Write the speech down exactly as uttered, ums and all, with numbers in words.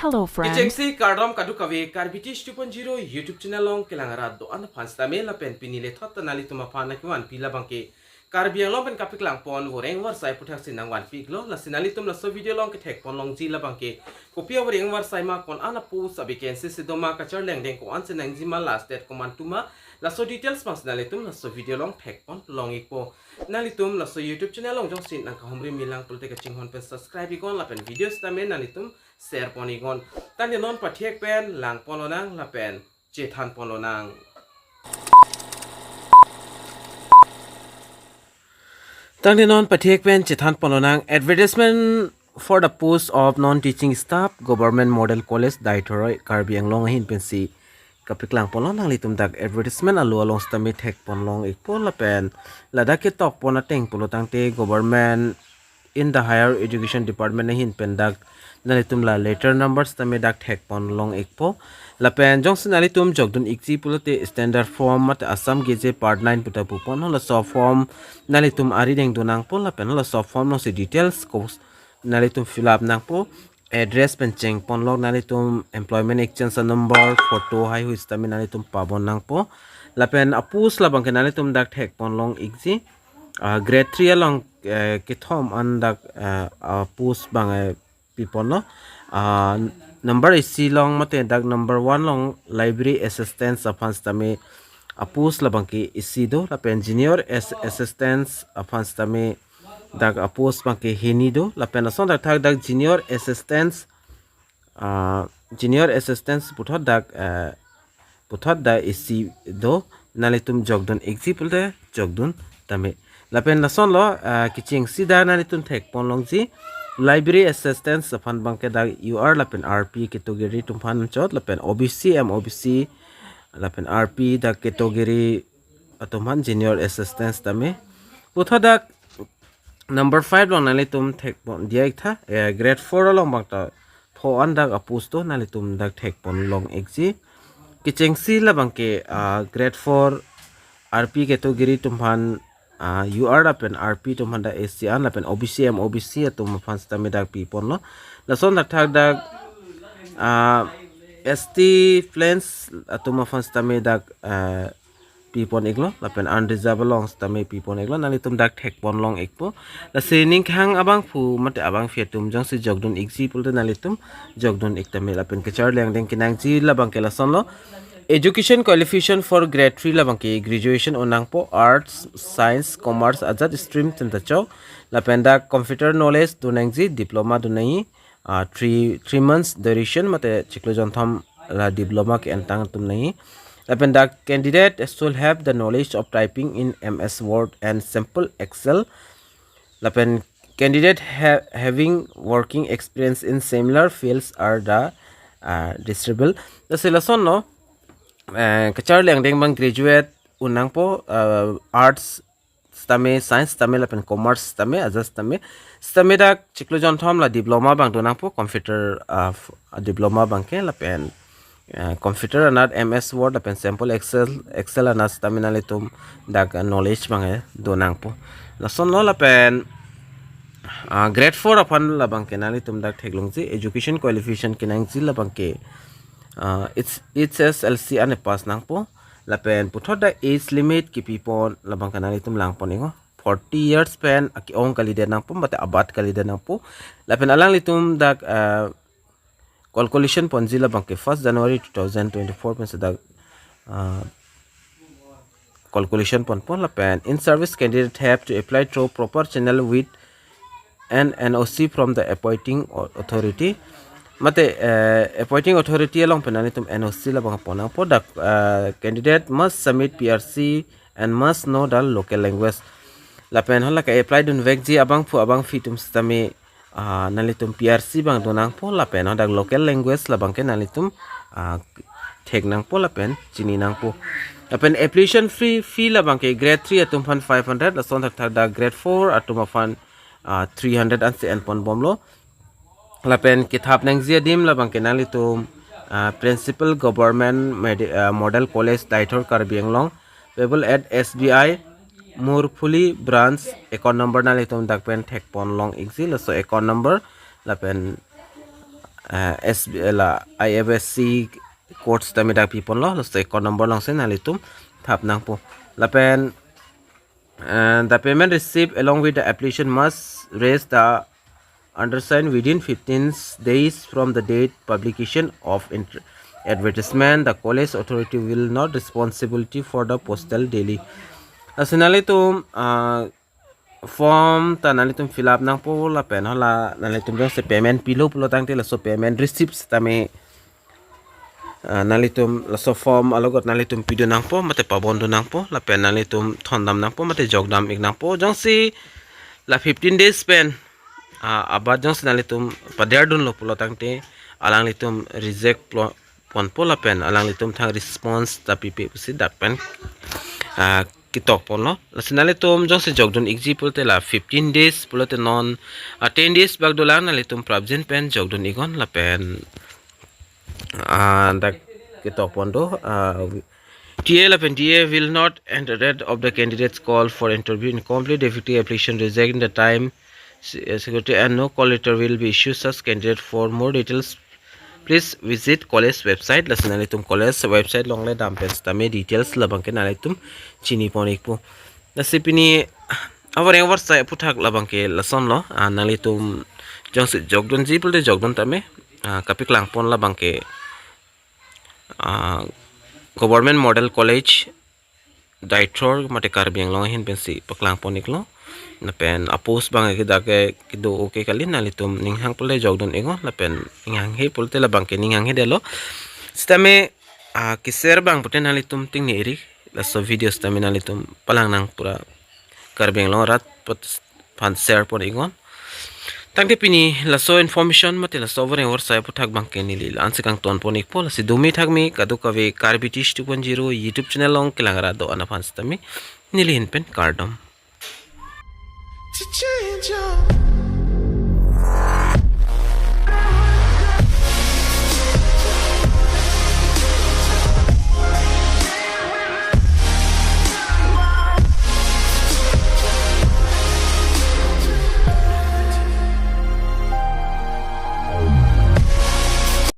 Hello, friend. Kechengsi kardom kadokave Karbi Tish two point zero YouTube channel along kelang arat do-an aphan sitame lapen pini lethot ta nanglitum aphan nangkevanpi labangke Karbi Anglong pen kapeklangpon voreng varsai aputhaksi nangvanpi-iklo. Lasi nanglitum laso video along kethekpon longji labangke kopi avoreng varsai ma, ko-an a-post a-vacancy si doma, kacharli angdeng ko-an si nangjima, last date komantu ma, laso details abang si nanglitum laso video along thekpon long-ikpo. Nanglitum laso YouTube channel along jongsi nangkahumri milang pulote kachinghon pen subscribe iknon lapen video sitame nanglitum share pon-iknon. Tangte non pathek pen langpon lonang lapen chethanpon lonang. Tangte non pathek pen chethanpon lonang. Advertisement for the post of non-teaching staff, Government Model College, Deithor, Karbi Anglong ahin pensi kapeklangponlo. Nanglitum dak advertisement alo along sitame thekpon long-ikpo lapen ladak ketokpon ateng pulo tangte Government in the Higher Education Department ahin pen dak nanglitum la letter number sitame dak thekpon long-ikpo. Lapen jongsi nanglitum jokdun-ikji pulote standard form mate Assam Gazette part nine puta pupon, halaso form nanglitum arideng donangpo lapen halaso form alongsi details ko nanglitum fill up nangpo. Address pen chengpon long, nanglitum employment exchange number, photo, heihui sitame nanglitum pabon nangpo. Lapen a-post labangke nanglitum dak thekpon long-ikji. Ah, grade three along, eh, kethom an dak, eh, a-post abang, eh, piponlo. Ah, number isi along mate dak number one along library assistant aphan sitame a-post labangke isi do, lapen junior as-, assistant aphan sitame dak a-post abangke hini do, lapen lason thakthak dak junior assistant, ah, junior assistant puthot dak, eh, puthot dak isi do, nanglitum jokdun-ikji pulote jokdun tame. Lapen lasonlo, ah, kechengsi dak nanglitum thekpon longji library assistant aphan abangke dak U R lapen R P category atum aphan chot lapen O B C, M O B C lapen R P dak category atum aphan junior assistant tame. Puthot dak number five along nanglitum thekpon diya-iktha, eh, grade four along abang ta pho an dak a-post do, nanglitum dak thekpon long-ikji. Kechengsi labangke, ah, grade four R P category atum aphan, ah, U R lapen R P atum aphan dak S C an lapen O B C, M O B C atum aphan sitame dak piponlo. Lason thakthak dak, ah, S T plains atum aphan sitame dak, ah, pipon-iklo, lapen unreserved along sitame pipon-iklo, nanglitum dak thekpon long-ikpo. Lasi ning kehang abangphu mate abangpi atum jongsi jokdun-ikji pulote nanglitum jokdun-ik tame. Lapen kacharli angdeng kenangji labangke lasonlo. Education qualification for grade three labangke graduation un nangpo, arts, science, commerce ajat stream pen ta chok. Lapen dak computer knowledge do nangji, diploma do nangji, ah, three, three months duration mate chiklo jonthom la diploma ke-entang atum nangji. Lapen dak candidate should have the knowledge of typing in M S Word and simple Excel. Lapen candidate ha-, having working experience in similar fields are the, ah, desirable. Lasi lasonlo, eh, kacharli angdeng abang graduate un nangpo, ah, arts sitame, science sitame lapen commerce sitame, ajat sitame. Sitame dak chiklo jonthom la diploma abang do nangpo, computer, ah, f-, diploma abangke lapen, ah, computer anat M S Word lapen simple Excel, Excel anat sitame nanglitum dak, ah, knowledge abang, eh, do nangpo. Lasonlo lapen, ah, grade four aphan labangke nanglitum dak theklongji, education qualification kenangji labangke, ah, H S L C an pass nangpo. Lapen puthot dak age limit kepipon labangke nanglitum langpon-iknon. Forty years pen ake-ong kalidet nangpo mate abat kalidet nangpo. Lapen alanglitum dak, ah, calculation ponji labangke first January two thousand twenty-four pensi dak, ah, calculation ponpo lapen in service candidate have to apply through proper channel with an N O C from the appointing au-, authority. Mate, eh, appointing authority along pen nanglitum N O C labang pon nangpo. Dak, eh, candidate must submit P R C and must know the local language. Lapen hala ke-apply dunvekji abangphu abangpi atum sitame, ah, nanglitum P R C abang do nangpo lapen hadak local language labangke nanglitum, ah, thek nangpo lapen chini nangpo. Lapen application fee, fee labangke grade three atum aphan five hundred, lason thakthak dak grade four atum aphan, ah, three hundred ansi enponbomlo. Lapen kethap nangji adim labangke nanglitum, ah, Principal Government Medi-, ah, Model College Deithor Karbi Anglong, payable at S B I Murphuli branch, account number nanglitum dak pen thekpon long-ikji, laso account number lapen uh, S B, la I F S C code sitame dak piponlo, laso account number alongsi nanglitum thap nangpo. Lapen uh, the payment receipt along with the application must raise the undersigned within fifteen days from the date publication of inter- advertisement. The college authority will not responsibility for the postal delay. Lasi nanglitum uh, form ta nanglitum fill up nangpo lapen hala nanglitum jongsi payment pilo pulo tangte laso payment receipt sitame uh, nanglitum laso form alogot nanglitum pidun nangpo mate pabondun nangpo lapen nanglitum thondam nangpo mate jokdam ik nangpo. Jongsi la fifteen days pen uh, abat jongsi nanglitum paderdunlo pulo tangte alanglitum reject lo ponpo lapen alanglitum thang response ta pipe pusi dak pen uh, ketok ponlo. Lasi nanglitum jongsi jokdun ikji pulote la fifteen days pulote non uh, ten days bak dolang, nanglitum prapjin pen jokdun iknon lapen uh, dak ketok pon do uh, T A lapen D A will not entertain of the candidates call for interview, incomplete defective application, reject in the time se- security and no call letter will be issued such candidate. For more details, please visit college website. Lasi nanglitum college website along le dam pen sitame details labangke nanglitum chini pon ikpo. Lasi pini avareng avarsai aphuthak labangke lasonlo. Ah, nanglitum jongsi jokdunji pulote jokdun tame. Ah, kapeklang pon labangke ah, Government Model College Deithor mate Karbi Anglong ahin pensi paklang pon iklo. Lapen a post abang ke dak ke kedo oke kali, nanglitum ninghang pulote jokdun iknon lapen ninghanghe pulote labangke ninghanghedetlo. Sitame ah, keser abang pute nanglitum tingne iri, laso video sitame nanglitum palang nang pura Karbi Anglong arat aphan share pon iknon. Tangte pini laso information mate laso avareng avarsai aphuthak abangke neli la-ansi kangton pon ikpo. Lasi dumi thakmi kadokave Karbi Tish two point zero YouTube channel along kelang rat do-an aphan sitame neli ahin pen kardom. To change your